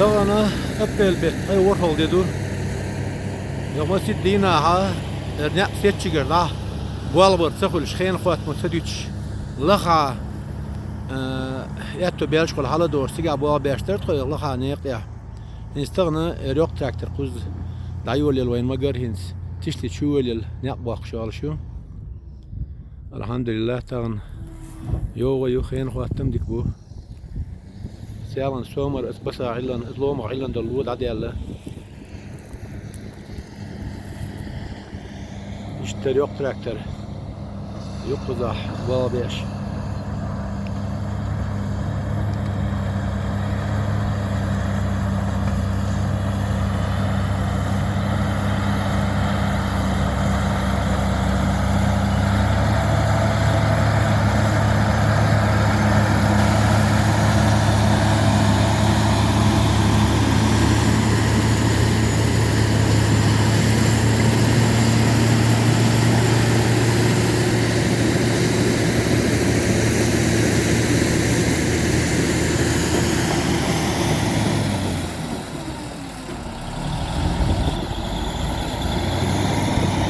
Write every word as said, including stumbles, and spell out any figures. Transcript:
Тахана апрель бетта ткъе ворхӀалгӀа де ду. Йо, масситта дийнахьа, эр некъ сецчигара дӀа, болх бар ца хуьлуш, хенан хоттам ца дуьтуш, лаха, э, аьтту баьлча хьала догӀуш, цигахь болх беш дара тхо лаха некъа тӀехь. ХӀинца тахана эр йоккха трактор кхузза дӀайолаелла вайна ма-гарра, хӀинца Тишлича йолаелла, некъ боккхуш йолуш ю. Алхьамдулиллах, тахана йогӀу ю, хенан хоттам дика бу. Селхана сомара аса баса Ӏиллан, аса ломах Ӏиллан долу ло дӀадаьлла. Иштта эр йоккха трактор. Юккъазахь болх беш.